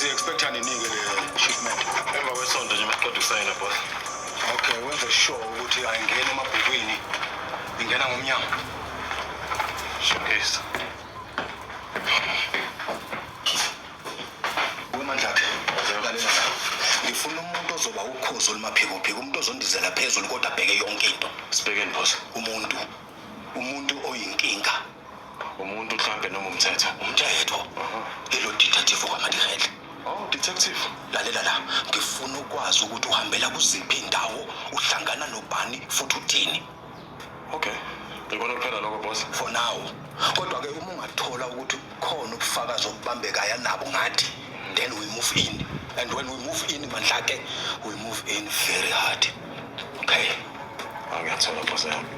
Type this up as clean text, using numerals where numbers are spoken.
Si-expecta nini-ke le shipment? Emva kwesonto nje masiqeda ukusayina, boss. Okay, wenze sure ukuthi ayingeni emabhukwini, ingena ngomnyango. Showcase. Wemandlakhe, lalela la. Ngifuna umuntu ozoba ukhozi olumaphikophiko, umuntu ozondizela phezulu kodwa abheke yonke into. Sibhekeni, boss. Umuntu oyinkinga. Umuntu mhlambe noma umthetho? Umthetho. Elo detective kwamadirele. Oh, detective. Lalela la, ngifuna ukwazi ukuthi uhambela kuziphi indawo, uhlangana nobani futhi uthini. Okay. Ngibona kuphela lokho, boss. For now. Kodwa ke uma ungathola ukuthi khona ubufakazi obubambekayo nabo ngathi, then we move in. And when we move in, Mandlake, we move in very hard. Okay. Angiyathola, boss yami.